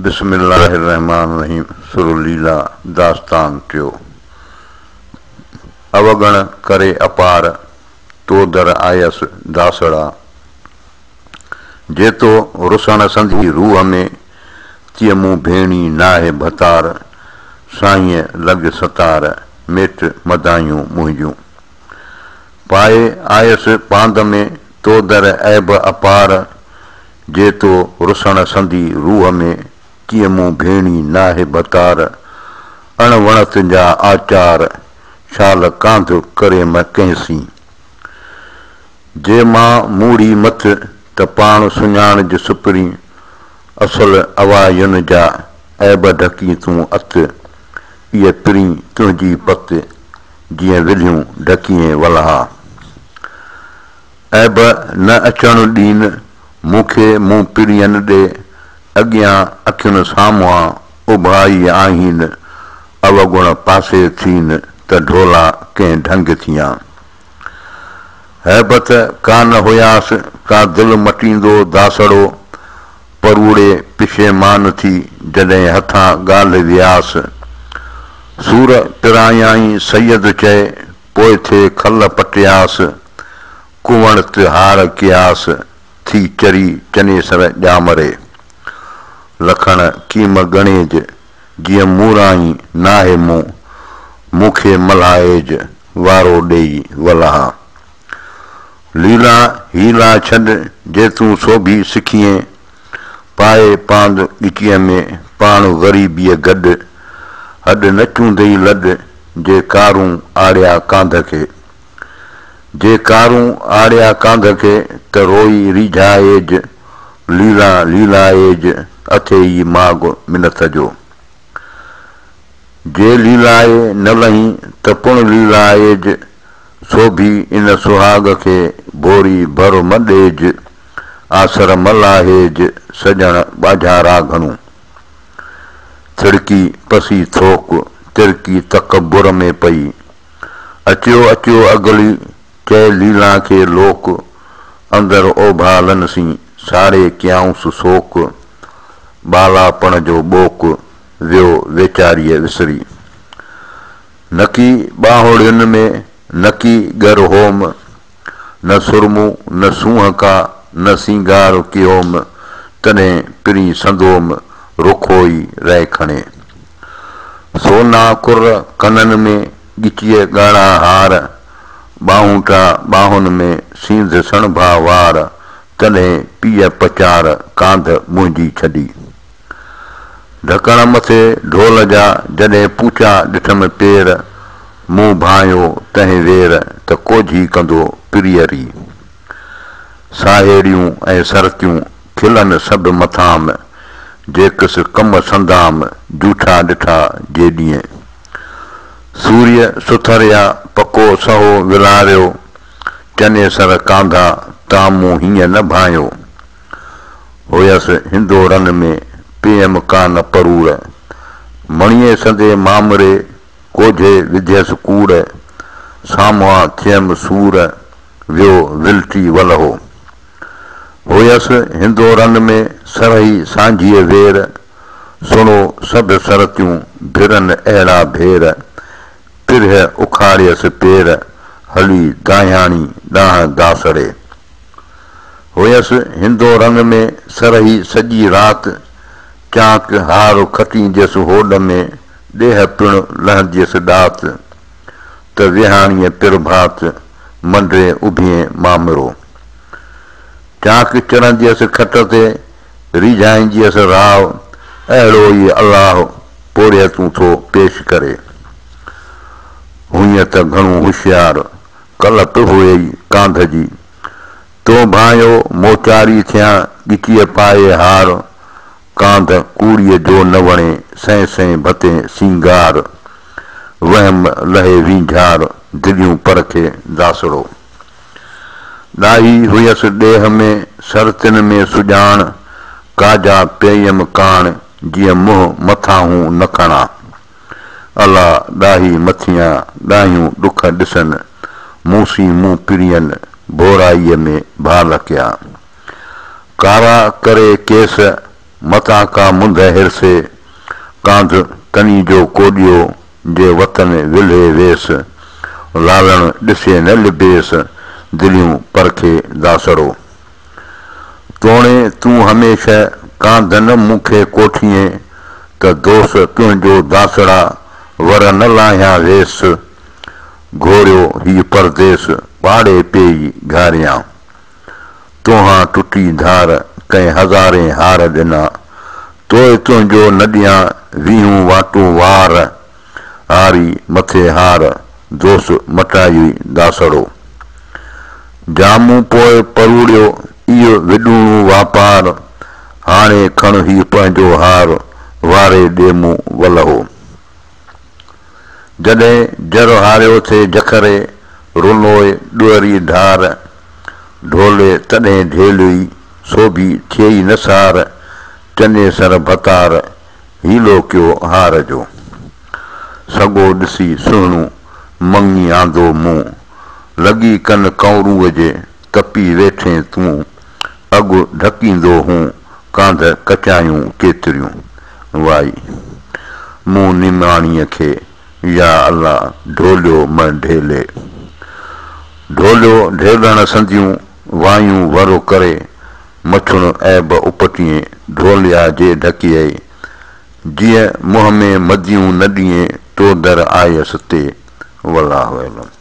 بسم الله الرحمٰن الرحيم سر ليلا داستان ٽيو اوگڻ ڪري اپار تو در آيس داسڙا جيتو رسڻ سندي روح ۾ تيئن مون ڀيڻي ناهي ڀتار سائينء لڳ ستار ميٽ مدايون منهنجون پائي آيس پاند ۾ تو در عيب اپار جي تو رسڻ سندي روح ۾، تيئن مون ڀيڻي ناهي ڀتار، اڻ وڻت جا آچار، شال ڪانڌ ڪريم ڪنهن سين. جي مان موڙي مٿ، ته پاڻ سڃاڻج سپرين، اصل اواين جا، عيب ڍڪين تون ات، ايء پرين تنهنجي پت، جيئن ولهيون ڍڪيين ولها. عيب نه اچڻ ڏين، مون کي مون پرين ڏي، اڳيان اکين سامهان اڀا ئي آهين، اوگڻ پاسي ٿين ته ڍولا ڪنهن ڍنگ ٿيان. هيبت ڪا نه هياس، ڪا دل مٽيندو داسڙو، پروڙي پشيمان ٿي، جڏهن هٿان ڳالهه وياس. سور پرايائين سيد چئي، پوء ٿئي کل پٽياس، ڪوڻ تهار ڪياس، ٿي چري چنيسر ڄامري. لکڻ ڪيم ڳڻيج، جيئن مورائين ناهي مون، مون کي ملهائيج، وارو ڏيئي ولها. ليلا حيلا ڇڏ، جي تون سوڀي سکيين، پائي پاند ڳچيء ۾، پاڻ غريبيء گڏ، هڏ نه چوندئي لڏ، جي ڪارون آڙيا ڪانڌ کي. جي ڪارون آڙيا ڪانڌ کي، ته روئي ريجهائيج، ليلا ليلائيج، اٿيئي ماڳ منٿ جو. جي ليلائي نه لهين، ته پڻ ليلائيج، سوڀي ان سهاڳ کي، ڀوري ڀر م ڏيج، آسر م لاهيج، سڄڻ ٻاجهارا گهڻو. ٿڙڪي پسي ٿوڪ، ترڪي تڪبر ۾ پئي. اچيو اچيو اگلي، چئي ليلان کي لوڪ، اندر اوڀالن سين، ساڙي ڪيائونس سوڪ، ٻالاپڻ جو ٻوڪ، ويو ويچاريء وسري. نڪي ٻانهوڙين ۾، نڪي ڳر هوم، نه سرمو نه سونهن ڪا، نه سينگار ڪيوم، تڏهن پرين سندوم، رکو ئي رء کڻي. سونا ڪر ڪنن ۾، ڳچيء ڳاڙها هار، ٻانهوٽا ٻانهن ۾، سينڌ سڻڀا وار، تڏهن پيء پچار، ڪانڌ منهنجي ڇڏي. ڍڪڻ مٿي ڍول جا، جڏهن پوچا ڏٺم پير، مون ڀانئيو تنهن وير، ته ڪوجهي ڪندو پريء ري. ساهيڙيون ۽ سرتيون، کلن سڀ مٿام، جيڪس ڪم سندام، جوٺا ڏٺا جيڏينء. سوريء سٿريا، پڪو سهو ولاريو، چنيسر ڪانڌا، تان مون هيئن نه ڀانئيو. هيس هندورن ۾، پيم ڪا نه پروڙ. مڻيي سندي مامري، ڪوجهي وڌيس ڪوڙ. سامهان ٿيم سور، ويو ولٽي ولهو. هيس هندورن ۾، سرهي سانجهيء وير. سڻو سڀ سرتيون، ڀرن اهڙا ڀير. پرهه اکاڙيس پير، هلي داهياڻي ڏانهن داسڙي. هيس هندو رنگ ۾، سرهي سڄي رات، چانڪ هار کٽينديس هوڏ ۾، ڏيهه پڻ لهنديس ڏات، ته ويهاڻيء پرڀات، منڊي اڀيين مامرو. چانڪ چڙهنديس کٽ تي، ريجهائينديس راء، اهڙو ئي الله پورهيتون ٿو پيش ڪري. هئين ته گهڻو هوشيار، ڪلپ هئي ڪانڌ جي. تو ڀانئيو موچاري ٿيان، ڳچيء پائي هار، ڪانڌ ڪوڙيء جو نه وڻي، سئين سئين ڀتين سينگار، وهم لهي وينجهار، دليون پرکي داسڙو. ڏاهي هيس ڏيهه ۾، سرتين ۾ سڄاڻ، ڪاجا پيئم ڪاڻ، جيئن منهن مٿاهون نه کڻان. الا ڏاهي مٿيان ڏاهيون ڏک ڏسن، مون سين مون پرين ڀورائيء ۾ ڀال ڪيا. ڪارا ڪري ڪيس، متان ڪا منڌ حرصي، ڪانڌ ڪني جو ڪوڏيو، جي وطن ولهي ويس، لالڻ ڏسي نه لڀيس، دليون پرکي داسڙو. توڻي تون هميشه ڪانڌ نه مون کي ڪوٺيين، ته دوس تنهنجو داسڙا، ور نه لاهيان ويس. گهوريو هي پرديس، پاڙي پيئي گهاريان. توهان ٽٽي ڌار، ڪنهن هزارين هار ڏنا. توء تنهنجو نه ڏيان، ويهون واٽون وار. هاري مٿي هار، دوس مٽايوئي داسڙو. جا مون پوء پروڙيو، ايء وڏوڻو واپار. هاڻي کڻ هي پنهنجو هار، واري ڏي مون ولهو. جڏهن جر هاريو ٿئي جکري، رنوء ڏوئري ڍار. ڍولي تڏهن ڍيليئي، سوڀي ٿئي نه سار. چنيسر ڀتار، حيلو ڪيو هار جو. سڳو ڏسي سهڻو، مڱي آندو مون. لڳي ڪن ڪنوروء جي، تپي ويٺين تون. اڳ ڍڪيندو هون، ڪانڌ ڪچايون ڪيتريون. وائي، مون نماڻيء کي، يا الله ڍوليو م ڍيلي. ڍوليو ڍيلڻ سنديون، وايون ور ڪري. مڇڻ عيب اپٽيين، ڍوليا جي ڍڪيئي. جيء منهن ۾ مديون نه ڏيين، تو در آيس تي. والله اعلم.